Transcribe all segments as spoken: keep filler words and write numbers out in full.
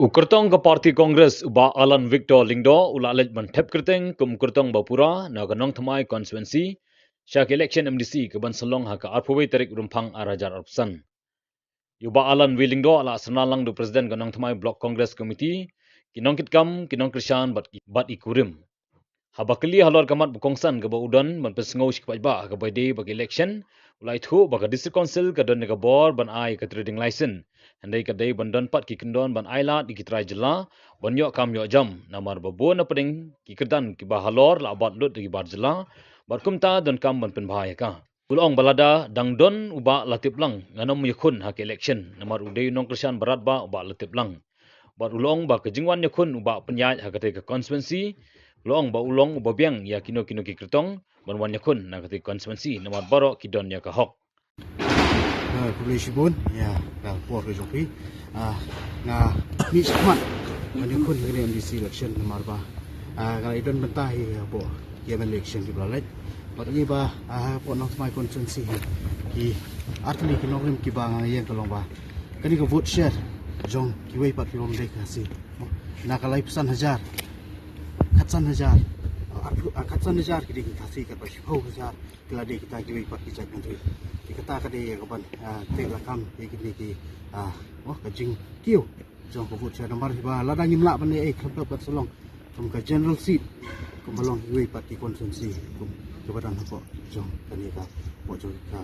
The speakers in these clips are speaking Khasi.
U kyrtong ka party Congress u Bah Alan Victor Lyngdoh u la leit ban thep kyrteng kum u kyrtong ba pura na ka Nongthymmai constituency sha ka election M D C ka ban sa long ha ka arphew wei tarik Rymphang ar hajar arphew san. U Bah Alan V Lyngdoh la syrna lang da u president ka Nongthymmai Block Congress Committee, ki nongkitkam, ki nongkyrshan bad, bad i kurim. Haba kylli halor ka mat ba kongsan kaba u don ban pynsngew sha ki paidbah ha kaba ïadei bad ka election, u la ïathuh ba ka District Council ka don ïa ka bor ban ai ka trading license. Hynrei ka dei ban don pat ki kyndon ban ailad ïa ki trai jylla ban ïoh kam ïoh jam, namar ba bun na pdeng ki kyrdan kiba halor la bat lut da ki bar jylla, bad kumta donkam ban pynbha ïa ka. U la ong ba lada dang don u Bah Latiplang, ngan ym ïakhun ha ka election, namar u dei u nongkyrshan ba radbah u Bah Latiplang. Bad u la ong ba ka jingwan ïakhun u Bah Pynïaid ha katei ka constituency, u la ong ba u long uba biang ïa kino kino ki kyrtong ban wan ïakhun na katei ka constituency, namar baroh ki don ïa ka hok. Ah, khublei shibun ïa ka por ka jong phi. Ah, nga mih shakhmat ban ïakhun ha kane M D C election namar ba, ah, nga la ïadon bynta hi hapoh ki M L A election kiba la leit. Bad ngi ba, ah, hapoh Nongthymmai constituency hi, ki artylli ki nongrim kiba nga ïeng ka long ba kane ka vote share jong kiwei pat ki bym dei Khasi, na ka laiphew san hajar, khatsan hajar, ah, khatsan hajar ki dei ki Khasi, katba shiphew hajar ki la dei kita kiwei pat ki jait bynriew. Te kata ka dei ïa kaban, ah, teh lakam ïa kine ki, ah, oh, ka jingkiew jong ka vote share namar hi ba lada ngim lah ban leh ei khlem pep ban sa long kum ka general seat kumba long kiwei pat ki constituency kum kaba don hapoh jong kane ka, hapoh jong ka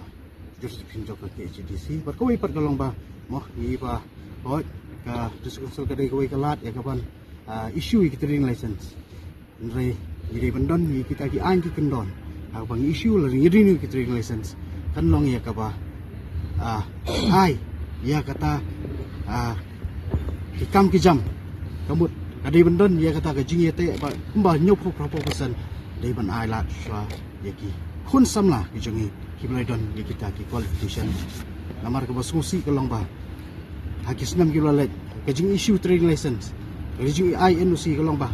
jurisdiction jong ka K H A D C. Bad kawei pat ka long ba, mo, ngi ba, hooid, ka District Council ka dei kawei ka lad ïa kaban, ah, issue ïa ki trading license. Hynrei ngi dei ban don ïa kita ki aiñ ki kyndon ha kaba ngi issue lane ngi renew ki trading license, kan long ïa kaba, ah, ai ïa kata, ah, ki kam ki jam. Ka mut ka dei ban don ïa kata ka jingïateh ba kumba hynñiewphew phra phew percent dei ban ai lad shuwa ïa ki khun samla ki jong ngi kiba la don ïa kita ki qualification. Namar kaba sngewsih ka long ba ha ki snem kiba la leit, ka jing issue trading license, ka jing ai N O C ka long ba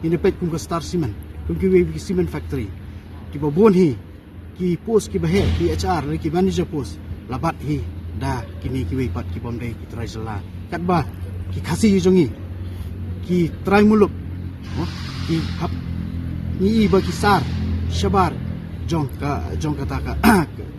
ngin ïa peit kum ka Star Cement, kum kiwei ki cement factory, kiba bun hi ki post kiba heh, ki H R lane ki manager post la bat hi da kine kiwei pat ki bym dei ki trai jylla. Katba ki Khasi jong ngi, ki trai muluk, mo, ki hap, ngi i ba ki sar shabar jong ka, jong kata ka,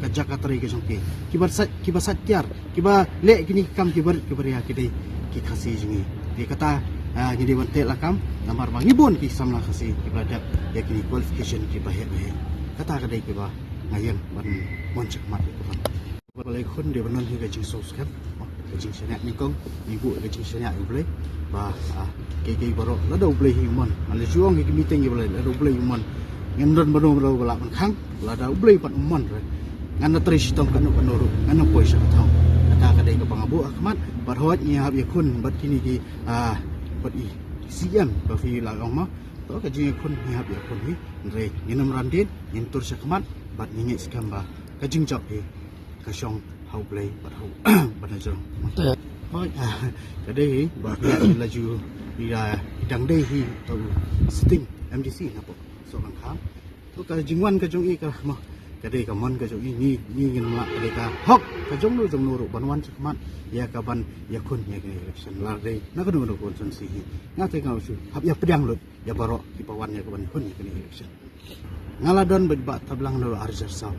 ka jaka trei ka jong ki, kiba sait, kiba sait tiar, kiba leh kine ki kam kiba rit kiba ria ki dei ki Khasi jong ngi. Te kata, ah, ngi dei ban teh lakam namar ba ngi bun ki samla Khasi kiba la dep ïa kine qualification kiba heh ba heh. Kata ka dei kiba nga ïeng ban mon shakhmat ïa ka ban. Ba la ïakhun dei ban don hi ka jingsngewskhem, ka jingshaniah nyngkong, ngi buh ka jingshaniah ïa U Blei ba, ah, kiei kiei baroh lada U Blei hi u mon. Nga la ju ong ha ki meeting kiba la leit, lada U Blei u mon, ngan don bad u ba lah ban khang. Lada U Blei pat um mon re, ngan da trei shitom katno katno ruh, ngan da poi sha ka thong. Kata ka dei kaba nga buh ha khmat. Bad hooid ngi hap ïakhun bad kine ki, ah, bad i C M ba phi la ong ma. To ka jingïakhun ngi hap ïakhun hi. Hynrei ngin ym ran dien, ngin tur sha khmat bad ngi ngeit skhem ba ka jingjop hi ka shong ha U Blei bad ha u, bad ha jrong. Hooid, ah, ka dei hi ba ngi la ju, ngi la dang dei hi to sitting M D C na pok. So kan kham. To ka jingwan ka jong i ka, mo, ka dei ka mon ka jong i, ngi, ngi ngin lah, ka dei ka hok ka jong no jong no ruh ban wan shakhmat ïa kaban ïakhun ïa kane election. La dei na kano kano constituency hi, nga te nga shu hap ïa pdiang lut ïa baroh kiba wan ïa kaban ïakhun ïa kane election. Nga la don bad Bah Tablang naduh ar hajar saw.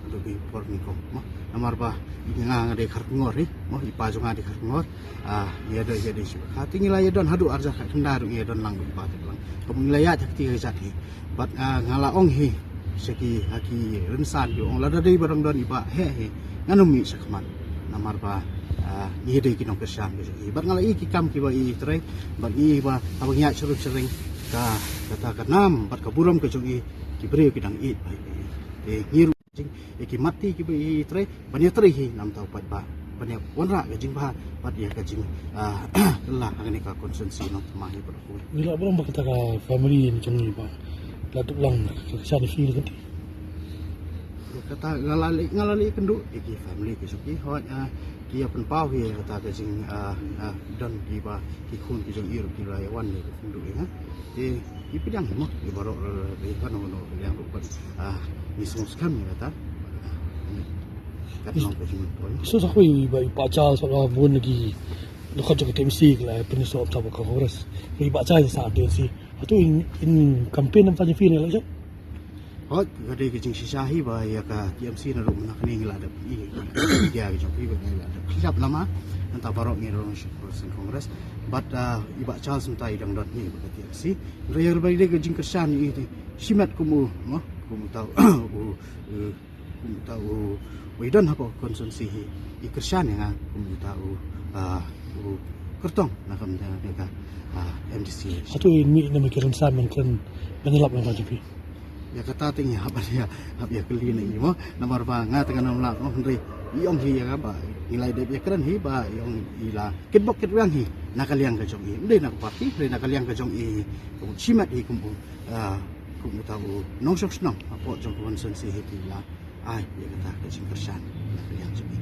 Haduh ki por nyngkong, mo. Namar ba nga, nga dei Kharkongor hi, mo, i pa jong nga dei Kharkongor. Ah, ïa dei, ïa dei shu ka. Te ngi la ïa don haduh ar hajar khatkhyndai ruh ngi ïa don lang bad i pa Tablang. Kum ngi la ïaid ha kti ha jat hi. Bad, ah, nga la ong hi sha ki, ha ki rynsan ki ong lada dei ba dang don i Bah heh hi, ngan ym mih shakhmat. Namar ba, ah, ngi dei ki nongkyrshan ka jong i. Bad nga la i ki kam kiba i trei, bad ngi ba haba ngi ïaid sha rum sha reng ka, kata ka nam bad ka burom ka jong i, ki briew ki dang ïeit ba i. Te ngi ruh jing, ïa ki mat ti kiba i trei, ban ïa trei hi namar u paidbah, ban ïa wanrah ka jingbha bad ïa ka jing, ah, la hangne ka constituency Nongthymmai hi bad u. Ngi la burom ba kata ka family jong i Bah Latiplang ka kyrshan ïa phi ne kynti. Kata nga la leh, nga la leh kynduh ïa ki family ki jong ki, hooid, ah, ki ïa pynpaw hi kata ka jing, ah, ah, don kiba ki khun ki jong i ruh ki la ïa wan ïa ka kynduh ïa nga. Te ki pdiang hi mo, ki baroh, eh, kano kano pdiang ruh bad, ah, ngi sngewskhem ïa kata. Kat nong ka jingmyntoi. So sa kawei ba i Pa Charles, sa ka bun lagi Dkhot jong ka T M C ka la pynïasoh bynta bad ka Congress. Hynrei i Bah Charles sa T M C. Hato in, in campaign namar jong phi ne la jong? Hooid, ka dei ka jingshisha hi ba ïa ka T M C naduh mynta kane ngi la dep i ïa ka jong phi ba ngi la dep khylljap lama. Nangta baroh ngi rong sha Congress. But, ah, i Bah Charles mynta i dang don hi bad ka T M C. Hynrei ïa kaba dei ka jingkyrshan i shimet kum u, mo, kum uta u, u, kum uta u, u i don ha ka constituency hi, i kyrshan ïa nga kum uta u, ah, u kyrtong na ka, na ka, ah, M D C. Hato in mih na ma ki rynsan ban kren ban ïalap na ka B J P? Ïa kata te ngi hap ban ïa, hap ïa kylli na i mo, namar ba nga te ngan ym lah mo, hynrei i ong hi ïa nga ba ngi la dep ïa kren hi ba i ong i la kitbok kitweng hi na ka liang ka jong i. Ym dei na ka party, ym dei na ka liang ka jong i, ka mut shimet hi kum u, ah, kum uta u nongshong shnong hapoh jong ka constituency hi te i la ai ïa kata ka jingkyrshan na ka liang jong i.